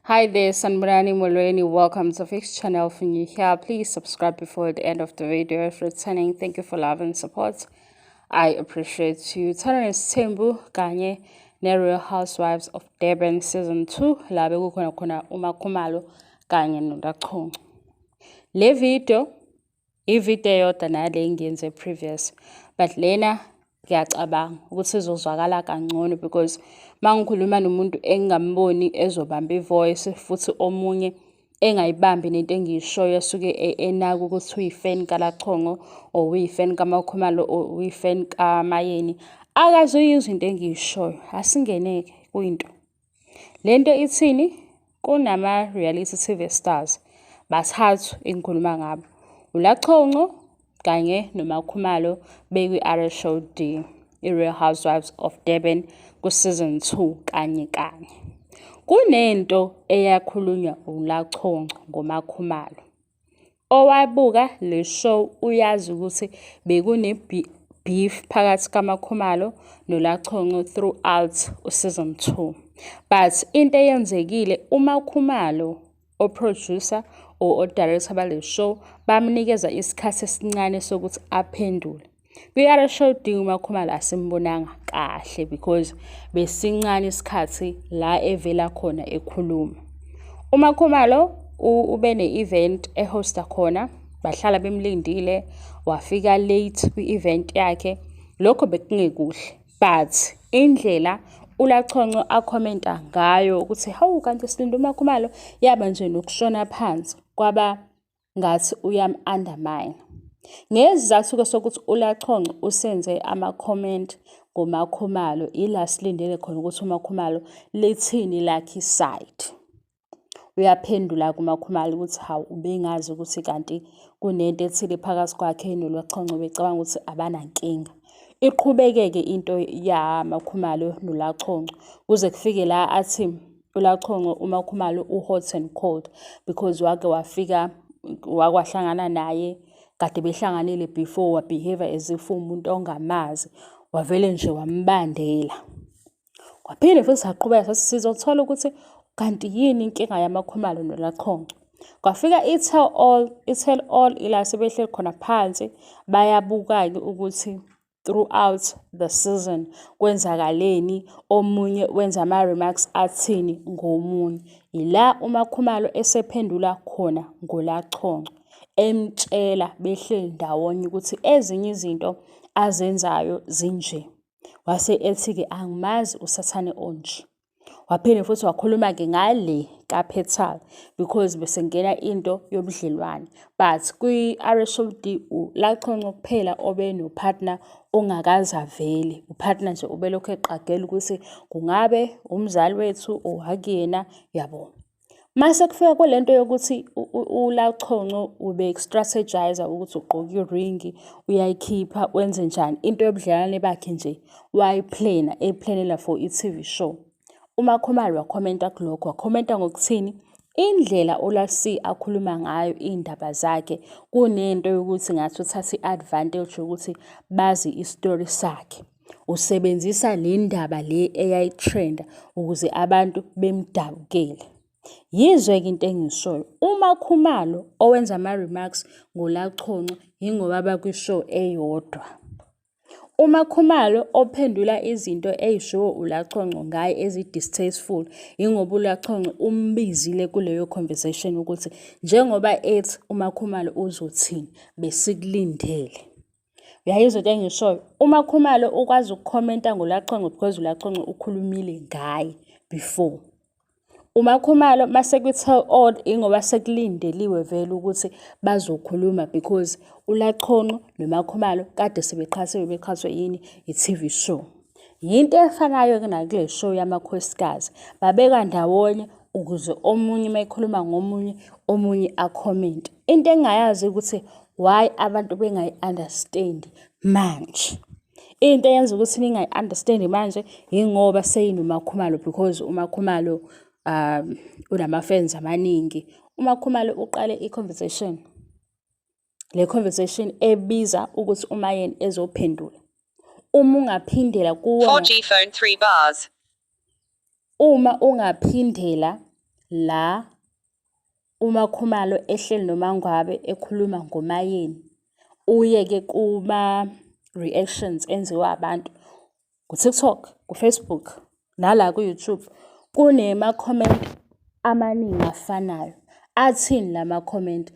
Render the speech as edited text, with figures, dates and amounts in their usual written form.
Hi there, Sanibonani, Molweni. Welcome to Fix Channel. If you're new here, please subscribe before the end of the video. If returning, thank you for love and support. I appreciate you. Thando Nesithembu kanye ne-Real Housewives of Durban Season 2 la bekukhona khona uMakhumalo kanye noLaChonco. Le video ividiyo eyodwa nale engiyenze previous, but lena ngiyacabanga ukuthi izozwakala kangcono because uma ngikhuluma nomuntu engingamboni ezobamba i-voice, futhi omunye engayibambi nento engiyishoyo, esuke enaka ukuthi uyi-fan kaLaChonco or uyi-fan kaMakhumalo or uyi-fan kaMayeni, akazuyizwa into engiyishoyo. Asingeneke kwinto. Lento ithini? Kunama-reality TV stars bathathu engikhuluma ngabo. ULaChonco kanye noMakhumalo bekwi-RHOD, i-Real Housewives of Durban, ku-season 2 kanye kanye. Kunento eyakhulunywa uLaChonco ngoMakhumalo. Owabuka le show uyazi ukuthi bekune-beef phakathi kaMakhumalo noLaChonco throughout u-season 2. But into eyenzekile, uMakhumalo, o-producer or o-director bale show bamnikeza isikhathi esincane sokuthi aphendule. Kwi-RHOD uMakhumalo asimbonanga kahle because besincane isikhathi la evela khona ekhuluma. UMakhumalo ube ne-event e-hosta khona, bahlala bemlindile, wafika late kwi-event yakhe. Lokho bekungekuhle, but indlela uLaChonco a-commenta ngayo ukuthi, "Hawu, kanti silinde uMakhumalo," yaba nje nokushona phansi, kwaba ngathi uyam-undermine. Ngesizathu-ke sokuthi uLaChonco usenze ama-comment ngoMakhumalo, ila silindele khona ukuthi uMakhumalo lithini lakhe i-side. Uyaphendula-ke uMakhumalo ukuthi hawu, ubengazi ukuthi kanti kunento ethile phakathi kwakhe noLaChonco, becabanga ukuthi abanankinga. Iqhubeke-ke into yaMakhumalo noLaChonco kuze kufike la athi uLaChonco uMakhumalo u-hot and cold because wake wafika, wake wahlangana naye, kade behlanganile before, wa-behave as if uwumuntu ongamazi, wavele nje wambandela. Kwaphinde futhi saqhubeka sathi sizothola ukuthi kanti yini inkinga yaMakhumalo noLaChonco. Kwafika i-tell all, i-tell all ila sebehleli khona phansi bayabuka-ke ukuthi throughout the season kwenzakaleni, omunye wenza ama-remarks athini ngomunye. Ila uMakhumalo esephendula khona ngoLaChonco, emtshela behleli ndawonye ukuthi ezinye izinto azenzayo zinje. Wase ethi-ke, "Angimazi usathane onje." Waphinde futhi wakhuluma-ke ngale kaPetal because bese kungena into yobudlelwane. But kwi-RHOD uLaChonco kuphela obe no-partner ongakaze avele. U-partner nje ubelokhu eqagela ukuthi kungabe umzali wethu or akuyena, yabo. Mase kufika kule nto yokuthi uLaChonco ube-strategize-a ukuthi ugqoke i-ring, uyayikhipha, wenzenjani, into yobudlelwane bakhe nje wayi-plan-a, e-plan-ela for i-TV show. UMakhumalo wa-commenta kulokho, wa-commenta ngokuthini? Indlela uLaC akhuluma ngayo iy'ndaba zakhe kunento yokuthi ngathi uthatha i-advantage yokuthi bazi isitori sakhe. Usebenzisa le ndaba le eyayi-trend-a ukuze abantu bemdabukele. Yizwe-ke into engiyishoyo, uMakhumalo owenza ama-remarks ngoLaChonco yingoba bakwi-show eyodwa. UMakhumalo ophendula izinto ey'shiwo uLaChonco ngaye ezi-distasteful yingoba uLaChonco umbizile kuleyo conversation ukuthi njengoba ethi uMakhumalo uzothini, besikulindele. Uyayizwa into engiyishoyo? UMakhumalo ukwazi uku-commenta ngoLaChonco because uLaChonco ukhulumile ngaye before. UMakhumalo mase kwi-tell all ingoba sekulindeliwe vele ukuthi bazokhuluma because uLaChonco noMakhumalo kade sebeqhathiwe, beqhathwe yini? I-TV show. Yinto efanayo-ke nakule show yamakhosikazi, babeka ndawonye ukuze omunye uma ekhuluma ngomunye, omunye a-commente. Into engingayazi ukuthi why abantu bengayi-understand-i manje. Into eyenza ukuthi ningayi-understand-i manje yingoba seyinoMakhumalo because uMakhumalo unama-fans amaningi. UMakhumalo uqale i-conversation, le conversation ebiza ukuthi uMayeni ezophendula. Uma ungaphindela kuwona 4G phone 3 bars. Uma ungaphindela La uMakhumalo ehleli noMaNgwabe ekhuluma ngoMaYeni. Uye-ke kuma-reactions enziwa abantu ku-TikTok, ku-Facebook, nala ku-YouTube. Kunema-comment amaningi afanayo. Athini lama-comment?